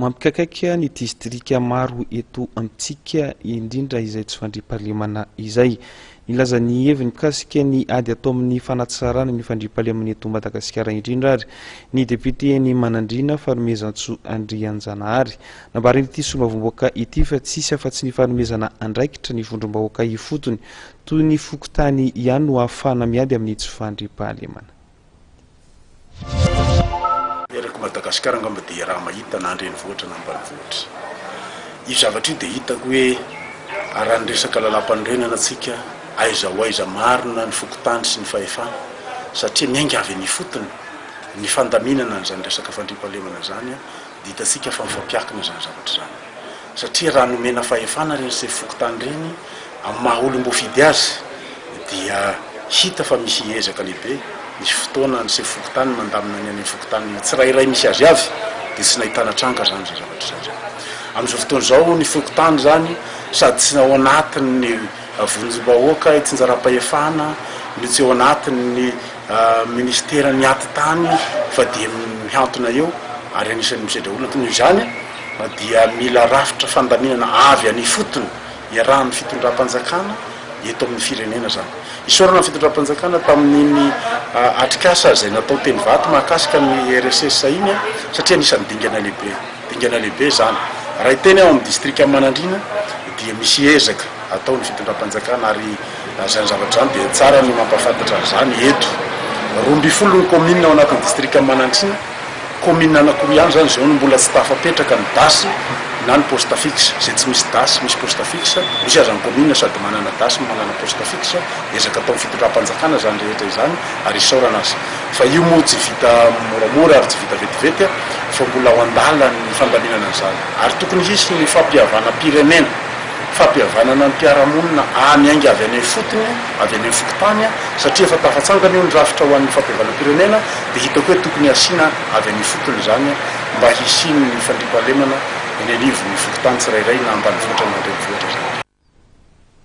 Mampikaikaika ny distrika maro eto amintsika indrindra izay tsy fandriampahalemana izay. Nilaza ny heviny mikasika ny ady atao amin'ny fanatsarana ny fandriampahalemana eto Madagasikara indrindra ary ny depioten'i Manandriana Fanomezantsoa Andrianjanahary. Nambaran'ity solombavambahoaka ity fa tsisy afa-tsy ny fanomezana andraikitra ny vondrom-bahoaka ifotony toy ny fokontany ihany no ahafahana miady amin'ny tsy fandriampahalemana. Erak'i Madagasikara angamba dia iaraha-mahita na an-drenivohitra na ambanivohitra. Io zavatra io dia hitako hoe raha ny resaka lalàmpanorenana tsika, aiza ho aiza marina ny fokontany sy ny fahefana satria miainga avy any ifotony ny fandaminana an'izany resaka fandriampahalemana izany dia hitantsika fa mifampiakina izany zavatra izany. Satria raha nomena fahefana ireny sefo fokontany ireny amin'ny maha olom-boafidy azy dia hita fa misy ezaka lehibe, misy fotoana ny sefo fokontany mandamina ny any amin'ny fokontany tsirairay misy azy avy dia tsy nahitana tranga izany izay zavatra izay izany. Amin'izao fotoana izao ny fokontany izany sady tsy ao anatin'ny vonjim-bahoaka itsinjaram-pahefana no tsy ao anatin'ny Ministeran'ny atitany fa dia mihantona eo ary anisan'ny misedra olana. Noho izany dia mila rafitra fandaminana avy any ifotony iarahan'ny fitondram-panjakana eto amin'ny firenena izany. Isaorana ny fitondram-panjakana tamin'iny atrikasa izay natao teny Ivato mahakasika ny RSS iny satria anisan'ny dingana lehibe. Dingana lehibe izany. Raha hiteny aho amin'ny distrikan'i Manandriana dia misy ezaka ataon'ny fitondram-panjakana ary Izany zavatra izany dia tsara ny mampahafantatra an'izany eto. 12 ny kaominina ao anatin'ny distrikan'i Manantsina, kaominina anankiroa ihany izany izao no mbola tsy tafapetraka ny das na ny poste fixe, izay tsy misy das misy poste fixe, misy aza ny kaominina sady manana das no manana poste fixe, ezaka ataon'ny fitondram-panjakana izany rehetra izany ary isaorana azy. Fa io moa tsy vita moramora ary tsy vita vetivety fa mbola ao an-dalan'ny fandaminana an'izany ary tokony hisy ny fampihavanam-pirenena. Fampihavanana ny mpiara-monina A miainga avy any ifotony, avy any amin'ny fokontany, satria efa tafatsangana io ny rafitra ho an'ny fampihavanam-pirenena, dia hitako hoe tokony hasiana avy any ifotony izany mba hisian'ny fandriampahalemana eny anivon'ny fokontany tsirairay na ambanivohitra na an-drenivohitra izany.